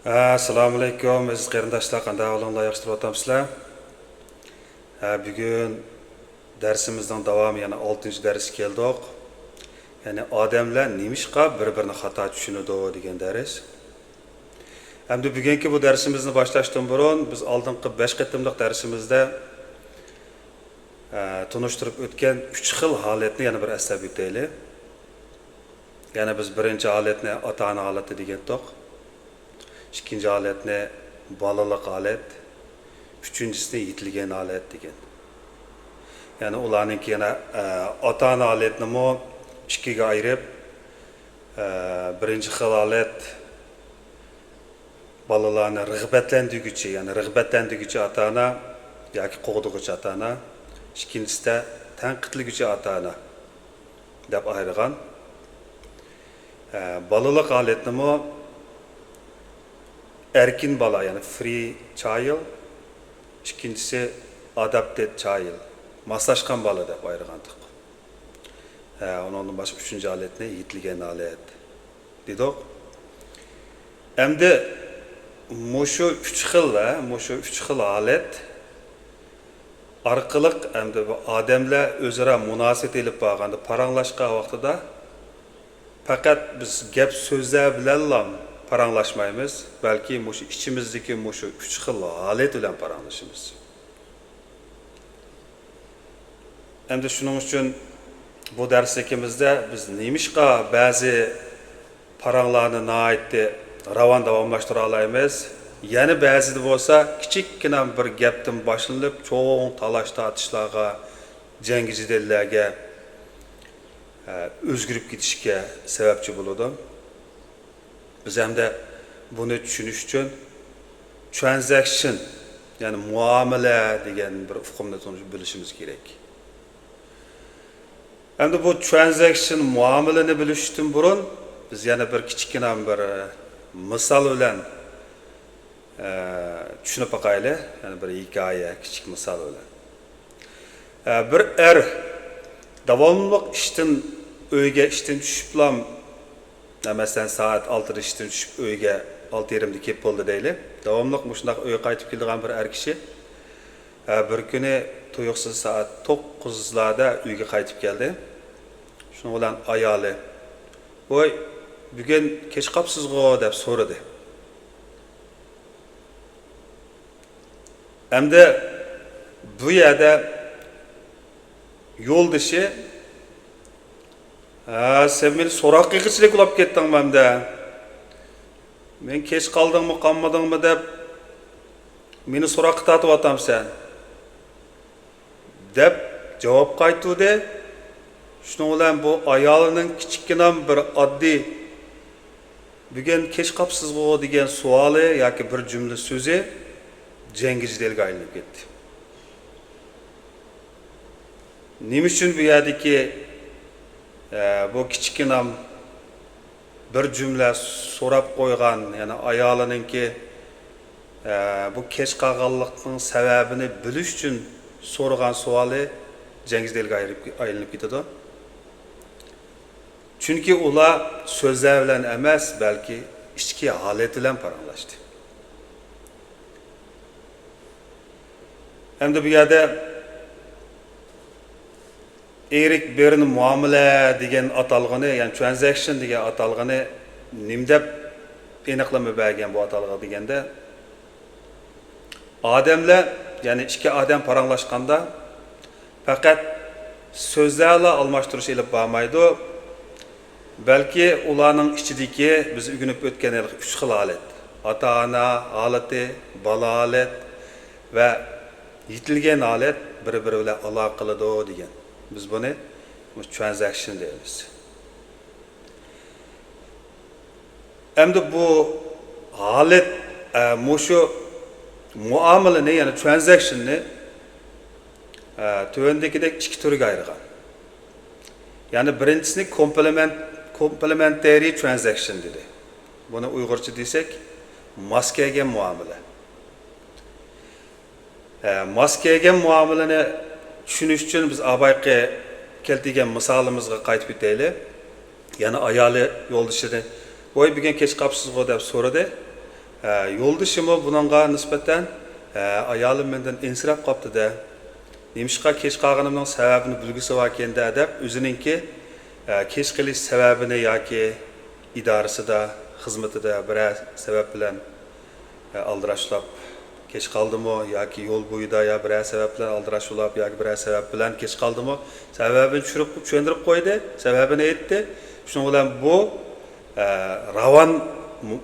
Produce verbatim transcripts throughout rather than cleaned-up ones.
ئەسسالامۇئەلەيكۇم، ئەزىز قېرىنداشلار، قانداق ئەھۋالىڭلار؟ ياخشى تۇرۇۋاتامسىلەر؟ ھە، بۈگۈن دەرسىمىزنىڭ داۋامى، يەنى ئالتىنچى دەرسكە كەلدۇق. يەنى ئادەملەر نېمىشقا بىر-بىرىنى خاتا چۈشىنىدۇ دېگەن دەرس. ئەمدى بۈگۈنكى بۇ دەرسىمىزنى باشلاشتىن بۇرۇن، بىز ئالدىنقى بەش قېتىملىق دەرسىمىزدە، ئە، تونۇشتۇرۇپ ئۆتكەن ئۈچ خىل ھالەتنى يەنە بىر ئەسلەپ ئۆتەيلى. يەنى بىز بىرىنچى ھالەتنى ئاتا-ئانا ھالىتى دېگەنتۇق. ئىككىنچى ھالەتنى بالىلىق ھالەت، ئۈچىنچىسىنى يېتىلگەن ھالەت دېگەن. يەنى ئۇلارنىڭكى يەنە، ئە، ئاتا-ئانا ھالەتنىمۇ ئىككىگە ئايرىپ، ئە، بىرىنچى خىل ھالەت بالىلارنى رىغبەتلەندۈرگۈچى، يەنى رىغبەتلەندۈرگۈچى ئاتا-ئانا ياكى قوغدىغۇچى ئاتا-ئانا، ئىككىنچىسىدە تەنقىدلىگۈچى ئاتا-ئانا دەپ ئايرىغان. ئە، بالىلىق ھالەتنىمۇ ئەركىن بالا، يەنى free child، ئىككىنچىسى adapted child، ماسلاشقان بالا دەپ ئايرىغانتۇق. ئە، ئۇنىڭدىن باشقا ئۈچىنچى ھالەتنى يېتىلگەن ھالەت دېدۇق. ئەمدى مۇشۇ ئۈچ خىل ۋە مۇشۇ ئۈچ خىل ھالەت ئارقىلىق ئەمدى بۇ ئادەملەر ئۆزئارا مۇناسىۋەت ئېلىپ بارغاندا، پاراڭلاشقان ۋاقتىدا پەقەت بىز گەپ سۆزلەر بىلەنلا پاراڭلاشمايمىز، بەلكى مۇشۇ ئىچىمىزدىكى مۇشۇ ئۈچ خىل ھالەت بىلەن پاراڭلىشىمىز. ئەمدى شۇنىڭ ئۈچۈن بۇ دەرسلىكىمىزدە بىز نېمىشقا بەزى پاراڭلارنى ناھايىتى راۋان داۋاملاشتۇرالايمىز، يەنە بەزىدە بولسا كىچىككىنە بىر گەپتىن باشلىنىپ چوڭ تالاش-تارتىشلارغا، جەڭگى-جېدەللەرگە، ئە، ئۆزگىرىپ كېتىشكە سەۋەبچى بولىدۇ. بىز ھەمدە بۇنى چۈشىنىش ئۈچۈن transaction، يەنى مۇئامىلە دېگەن بىر ئۇقۇمنى تونۇش، بىلىشىمىز كېرەك. ئەمدى بۇ transaction مۇئامىلىنى بىلىشتىن بۇرۇن، بىز يەنە بىر كىچىككىنە بىر مىسال بىلەن، ئە، چۈشىنىپ باقايلى. يەنە بىر ھېكايە، كىچىك مىسال بىلەن. ئە، بىر ئەر داۋاملىق ئىشتىن، ئۆيگە ئىشتىن چۈشۈپلا، ئە، مەسىلەن، سائەت ئالتىدا ئىشتىن چۈشۈپ، ئۆيگە ئالتە يېرىمدە كېلىپ بولدى دەيلى. داۋاملىق مۇشۇنداق ئۆيگە قايتىپ كېلىدىغان بىر ئەر كىشى، ئە، بىر كۈنى تۇيۇقسىز سائەت توققۇزلاردا ئۆيگە قايتىپ كەلدى. شۇنىڭ بىلەن ئايالى، «ۋوي، بۈگۈن كەچ قاپسىزغۇ؟» دەپ سورىدى. ئەمدى بۇ يەردە يولدىشى، «ھە، سەن مېنى سوراق قىلغۇچىدەك بولاپ كەتتىڭمۇ ئەمدى؟ مەن كەچ قالدىڭمۇ، قالمىدىڭمۇ دەپ مېنى سوراققا تارتىۋاتامسەن؟» دەپ جاۋاب قايتۇردى. شۇنىڭ بىلەن بۇ ئايالىنىڭ كىچىككىنە بىر ئاددىي، «بۈگۈن كەچ قاپسىزغۇ؟» دېگەن سوئالى ياكى بىر جۈملە سۆزى جەڭگى-جېدەلگە ئايلىنىپ كەتتى. نېمە ئۈچۈن بۇ يەردىكى، ئە، بۇ كىچىككىنە بىر جۈملە سوراپ قويغان، يەنى ئايالىنىڭكى، ئە، بۇ كەچ قالغانلىقنىڭ سەۋەبىنى بىلىش ئۈچۈن سورىغان سوئالى جەڭگى-جېدەلگە ئايرىپ، ئايلىنىپ كېتىدۇ. چۈنكى ئۇلار سۆزلەر بىلەن ئەمەس، بەلكى ئىچكى ھالەت بىلەن پاراڭلاشتى. ئەمدى بۇ يەردە ئېرىك بېرن مۇئامىلە دېگەن ئاتالغۇنى، يەنى transaction دېگەن ئاتالغۇنى نېمە دەپ ئېنىقلىما بەرگەن بۇ ئاتالغۇغا دېگەندە، ئادەملەر، يەنى ئىككى ئادەم پاراڭلاشقاندا پەقەت سۆزلەرلا ئالماشتۇرۇش ئېلىپ بارمايدۇ، بەلكى ئۇلارنىڭ ئىچىدىكى بىز ئۆگىنىپ ئۆتكەن ھېلىقى ئۈچ خىل ھالەت، ئاتا-ئانا ھالىتى، بالا ھالەت ۋە يېتىلگەن ھالەت بىر-بىرى بىلەن ئالاقە قىلىدۇ دېگەن. بىز بۇنى transaction دەيمىز. ئەمدى بۇ ھالەت، ئە، مۇشۇ مۇئامىلىنى، يەنى transaction نى، ئە، تۆۋەندىكىدەك ئىككى تۈرگە ئايرىغان. يەنى بىرىنچىسىنى كومپلېمېنت، كومپلېمېنتېرى transaction دېدى. بۇنى ئۇيغۇرچە دېسەك، ماس كەلگەن مۇئامىلە. ھە، ماس كەلگەن مۇئامىلىنى چۈشىنىش ئۈچۈن بىز ئاۋۋالقى كەلتۈرگەن مىسالىمىزغا قايتىپ ئۆتەيلى. يەنى ئايالى يولدىشىدىن، «ۋوي، بۈگۈن كەچ قاپسىزغۇ؟» دەپ سورىدى. ھە، يولدىشىمۇ بۇنىڭغا نىسبەتەن، ھە، ئايالىم مەندىن ئەنسىرەپ قاپتۇ-دە، نېمىشقا كەچ قالغىنىمنىڭ سەۋەبىنى بىلگۈسى باركەن-دە دەپ، ئۆزىنىڭكى، ھە، كەچ قېلىش سەۋەبىنى ياكى ئىدارىسىدا، خىزمىتىدە بىرەر سەۋەب بىلەن، ھە، ئالدىراشلاپ كەچ قالدىمۇ ياكى يول بويىدا يا بىرەر سەۋەب بىلەن ئالدىراش بولاپ ياكى بىرەر سەۋەب بىلەن كەچ قالدىمۇ، سەۋەبىنى چۈشۈرۈپ، چۈشەندۈرۈپ قويدى، سەۋەبىنى ئېيتتى. شۇنىڭ بىلەن بۇ، ھە، راۋان مۇ-،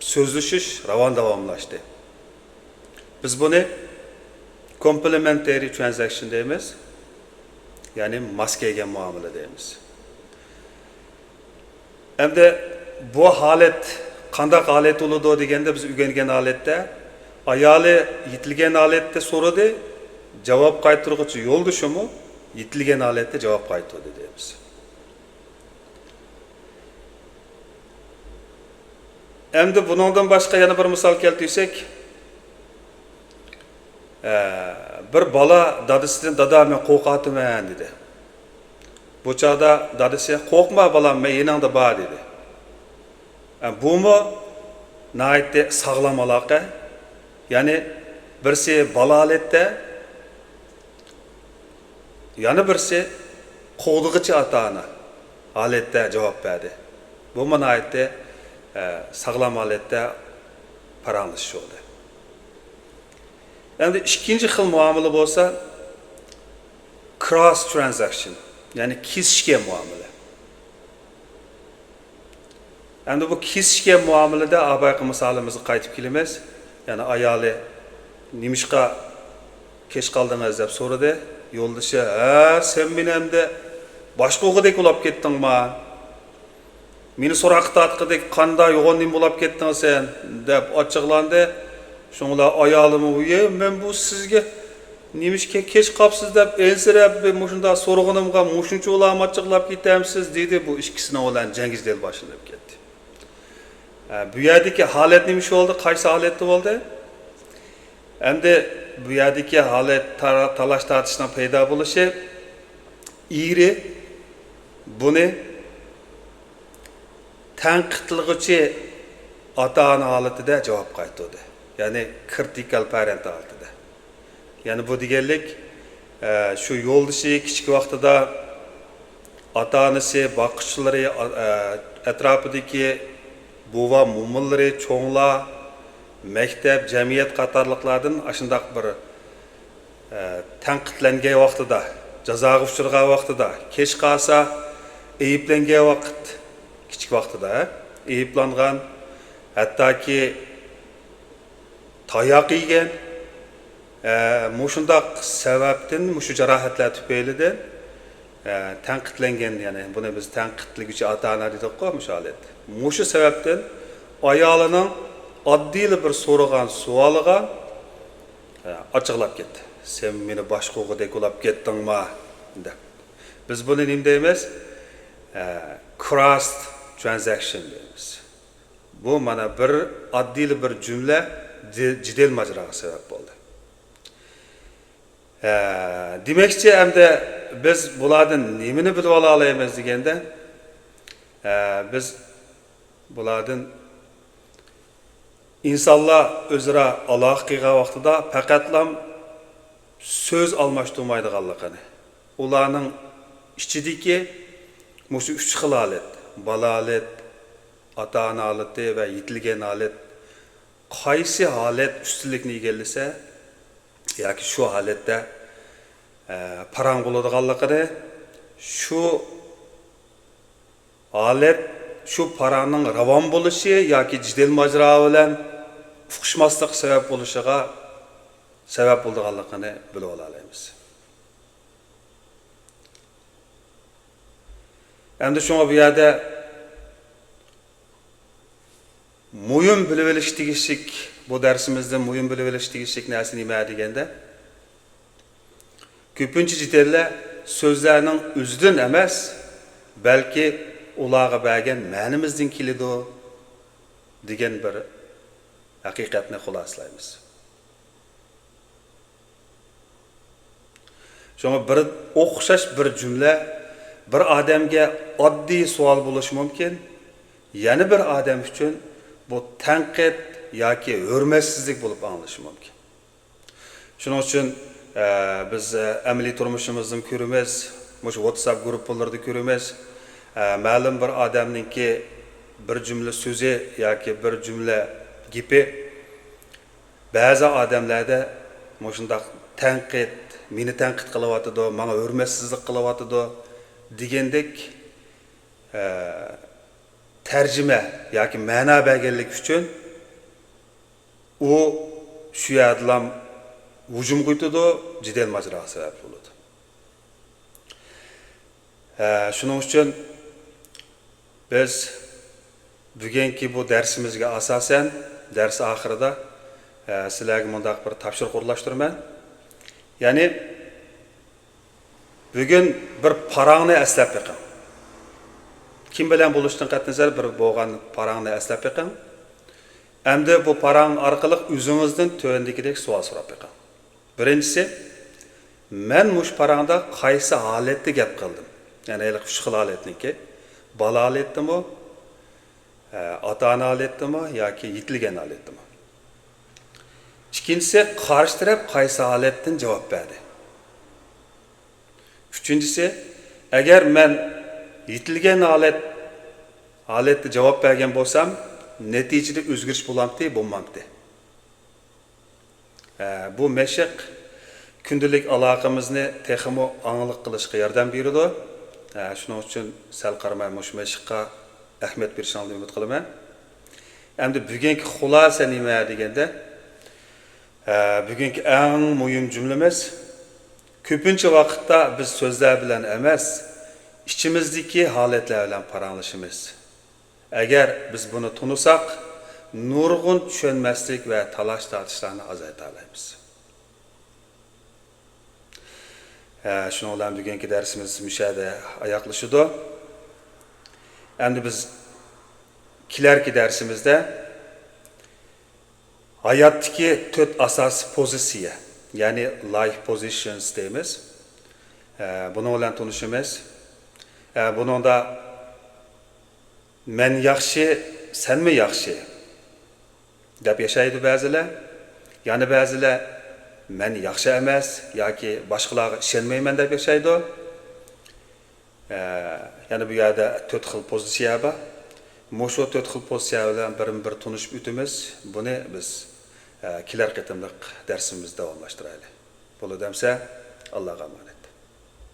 سۆزلىشىش راۋان داۋاملاشتى. بىز بۇنى كومپلىمېنتېرى ترانزاكشن دەيمىز، يەنى ماس كەلگەن مۇئامىلە دەيمىز. ئەمدى بۇ ھالەت قانداق ھالەت بولىدۇ دېگەندە، بىز ئۆگەنگەن ھالەتتە ئايالى يېتىلگەن ھالەتتە سورىدى، جاۋاب قايتۇرغۇچى يولدىشىمۇ يېتىلگەن ھالەتتە جاۋاب قايتۇردى دەيمىز. ئەمدى بۇنىڭدىن باشقا يەنە بىر مىسال كەلتۈرسەك، ئە، بىر بالا دادىسىدىن، «دادا، مەن قورقاتىمەن» دېدى. بۇ چاغدا دادىسى، «قورقما بالام، مەن يېنىڭدا بار» دېدى. ئە، بۇمۇ ناھايىتى ساغلام ئالاقە. يەنى بىرسى بالا ھالەتتە، يەنە بىرسى قوغدىغۇچى ئاتا-ئانا ھالەتتە جاۋاب بەردى. بۇمۇ ناھايىتى، ئە، ساغلام ھالەتتە پاراڭلىشىش بولدى. ئەمدى ئىككىنچى خىل مۇئامىلە بولسا، كراس ترانزاكشن، يەنى كېسىشكەن مۇئامىلە. ئەمدى بۇ كېسىشكەن مۇئامىلىدە ئاۋۋالقى مىسالىمىزغا قايتىپ كېلىمىز. يەنى ئايالى، «نېمىشقا كەچ قالدىڭىز؟» دەپ سورىدى. يولدىشى، «ھە، سەن مېنى ئەمدى باشقا ئوغۇدەك بولاپ كەتتىڭما؟ مېنى سوراققا تارتقۇدەك قانداق يوغان نېمە بولاپ كەتتىڭ سەن؟» دەپ ئاچچىقلاندى. شۇڭلا ئايالىمۇ، «ۋىي، مەن بۇ سىزگە نېمىشقا كەچ قاپسىز دەپ ئەنسىرەپ، مۇشۇنداق سورىغىنىمغا مۇشۇنچە ئۇلام ئاچچىقلاپ كېتەمسىز؟» دېدى. بۇ ئىككىسىنىڭ بىلەن جەڭ جېدەل باشلىنىپ كەتتى. ئە، بۇ يەردىكى ھالەت نېمە ئىش بولدى؟ قايسى ھالەتتە بولدى؟ ئەمدى بۇ يەردىكى ھالەت تارا-، تالاش-تارتىشنىڭ پەيدا بولۇشى، ئېرى بۇنى تەنقىدلىغۇچى ئاتا-ئانا ھالىتىدە جاۋاب قايتۇردى. يەنى كرىتىكال پەرەنت ھالىتىدە. يەنى بۇ دېگەنلىك، ئە، شۇ يولدىشى كىچىك ۋاقتىدا ئاتا-ئانىسى، باققۇچىلىرى، ئە، ئەتراپىدىكى بوۋا، مومىلىرى، چوڭلار، مەكتەپ، جەمئىيەت قاتارلىقلاردىن ئاشۇنداق بىر، ئە، تەنقىدلەنگەن ۋاقتىدا، جازاغا ئۇچرىغان ۋاقتىدا، كەچ قالسا ئەيىبلەنگەن ۋاقىت، كىچىك ۋاقتىدا، ئە، ئەيىبلانغان، ھەتتاكى تاياق يېگەن، ئە، مۇشۇنداق سەۋەبتىن، مۇشۇ جاراھەتلەر تۈپەيلىدىن، ئە، تەنقىدلەنگەن، يەنى بۇنى بىز تەنقىدلىگۈچى ئاتا-ئانا دېدۇققۇ، مۇشۇ ھالەت. مۇشۇ سەۋەبتىن ئايالىنىڭ ئاددىيلا بىر سورىغان سوئالىغا، ئە، ئاچچىقلاپ كەتتى. «سەن مېنى باشقا ئوغۇدەك بولاپ كەتتىڭما؟» دەپ. بىز بۇنى نېمە دەيمىز؟ ئە، كراس ترانزاكشن دەيمىز. بۇ مانا بىر ئاددىيلا بىر جۈملە جېدەل ماجىراغا سەۋەب بولدى. ھە، دېمەكچى، ئەمدى بىز بۇلاردىن نېمىنى بىلىۋالالايمىز دېگەندە، ھە، بىز بۇلاردىن، ئىنسانلار ئۆزئارا ئالاقە قىلغان ۋاقتىدا پەقەتلا سۆز ئالماشتۇرمايدىغانلىقىنى، ئۇلارنىڭ ئىچىدىكى مۇشۇ ئۈچ خىل ھالەت، بالا ھالەت، ئاتا-ئانا ھالىتى ۋە يېتىلگەن ھالەت قايسى ھالەت ئۈستۈنلۈكنى ئىگىلىسە ياكى شۇ ھالەتتە، ئە، پاراڭ بولىدىغانلىقىنى، شۇ ھالەت شۇ پاراڭنىڭ راۋان بولۇشى ياكى جېدەل ماجىرا بىلەن ئۇقۇشماسلىق سەۋەب بولۇشىغا سەۋەب بولىدىغانلىقىنى بىلىۋالالايمىز. ئەمدى شۇڭا بۇ يەردە مۇھىم بىلىۋېلىش تېگىشلىك، بۇ دەرسىمىزدە مۇھىم بىلىۋېلىش تېگىشلىك نەرسە نېمە دېگەندە، كۆپىنچە جېدەللەر سۆزلەرنىڭ ئۆزىدىن ئەمەس، بەلكى ئۇلارغا بەرگەن مەنىمىزدىن كېلىدۇ، دېگەن بىر ھەقىقەتنى خۇلاسىلايمىز. شۇڭا بىر ئوخشاش بىر جۈملە بىر ئادەمگە ئاددىي سوئال بولۇشى مۇمكىن، يەنە بىر ئادەم ئۈچۈن بۇ تەنقىد ياكى ھۆرمەتسىزلىك بولۇپ ئاڭلىنىشى مۇمكىن. شۇنىڭ ئۈچۈن، ئە، بىز، ئە، ئەمەلىي تۇرمۇشىمىزدىمۇ كۆرىمىز، مۇشۇ ۋاتساپ گۇرۇپپىلىرىدا كۆرىمىز. ئە، مەلۇم بىر ئادەمنىڭكى بىر جۈملە سۆزى ياكى بىر جۈملە گېپى بەزى ئادەملەردە مۇشۇنداق تەنقىد، مېنى تەنقىد قىلىۋاتىدۇ، ماڭا ھۆرمەتسىزلىك قىلىۋاتىدۇ دېگەندەك، ئە، تەرجىمە ياكى مەنا بەرگەنلىكى ئۈچۈن ئۇ شۇ يەردىلا ھۇجۇمغا ئۆتىدۇ، جېدەل ماجىراغا سەۋەب بولىدۇ. ھە، شۇنىڭ ئۈچۈن بىز بۈگۈنكى بۇ دەرسىمىزگە ئاساسەن، دەرس ئاخىرىدا، ھە، سىلەرگە مۇنداق بىر تاپشۇرۇق ئورۇنلاشتۇرىمەن. يەنى بۈگۈن بىر پاراڭنى ئەسلەپ بېقىڭ. كىم بىلەن بولۇشتىن قەتئىينەزەر، بىر بولغان پاراڭنى ئەسلەپ بېقىڭ. ئەمدى بۇ پاراڭ ئارقىلىق ئۆزىڭىزدىن تۆۋەندىكىدەك سوئال سوراپ بېقىڭ. بىرىنچىسى، مەن مۇشۇ پاراڭدا قايسى ھالەتتە گەپ قىلدىم؟ يەنى ھېلىقى ئۈچ خىل ھالەتنىڭكى، بالا ھالەتتىمۇ، ئاتا-ئانا ھالەتتىمۇ ياكى يېتىلگەن ھالەتتىمۇ؟ ئىككىنچىسى، قارشى تەرەپ قايسى ھالەتتىن جاۋاب بەردى؟ ئۈچىنچىسى، ئەگەر مەن يېتىلگەن ھالەت، ھالەتتە جاۋاب بەرگەن بولسام، نەتىجىدە ئۆزگىرىش بولامتى، بولمامتى؟ ئە، بۇ مەشىق كۈندىلىك ئالاقىمىزنى تېخىمۇ ئاڭلىق قىلىشقا ياردەم بېرىدۇ. ئە، شۇنىڭ ئۈچۈن سەل قارىماي مۇشۇ مەشىققە ئەھمىيەت بېرىشىڭلارنى ئۈمىد قىلىمەن. ئەمدى بۈگۈنكى خۇلاسە نېمە دېگەندە، ئە، بۈگۈنكى ئەڭ مۇھىم جۈملىمىز، كۆپىنچە ۋاقىتتا بىز سۆزلەر بىلەن ئەمەس، ئىچىمىزدىكى ھالەتلەر بىلەن پاراڭلىشىمىز. ئەگەر بىز بۇنى تونۇساق، نۇرغۇن چۈشەنمەسلىك ۋە تالاش-تارتىشلارنى ئازايتالايمىز. ھە، شۇنىڭ بىلەن بۈگۈنكى دەرسىمىز مۇشۇ يەردە ئاياغلىشىدۇ. ئەمدى بىز كېلەركى دەرسىمىزدە ھاياتتىكى تۆت ئاساسىي پوزىتسىيە، يەنى life positions دەيمىز. ئە، بۇنىڭ بىلەن تونۇشىمىز. ئە، بۇنىڭدا مەن ياخشى، سەنمۇ ياخشى دەپ ياشايدۇ بەزىلەر. يەنە بەزىلەر مەن ياخشى ئەمەس ياكى باشقىلارغا ئىشەنمەيمەن دەپ ياشايدۇ. ئە، يەنە بۇ يەردە تۆت خىل پوزىتسىيە بار. مۇشۇ تۆت خىل پوزىتسىيە بىلەن بىرمۇ بىر تونۇشۇپ ئۆتىمىز. بۇنى بىز، ئە، كېلەر قېتىملىق دەرسىمىزدە داۋاملاشتۇرايلى. بولىدۇ ئەمسە، ئاللاغا ئامانەت.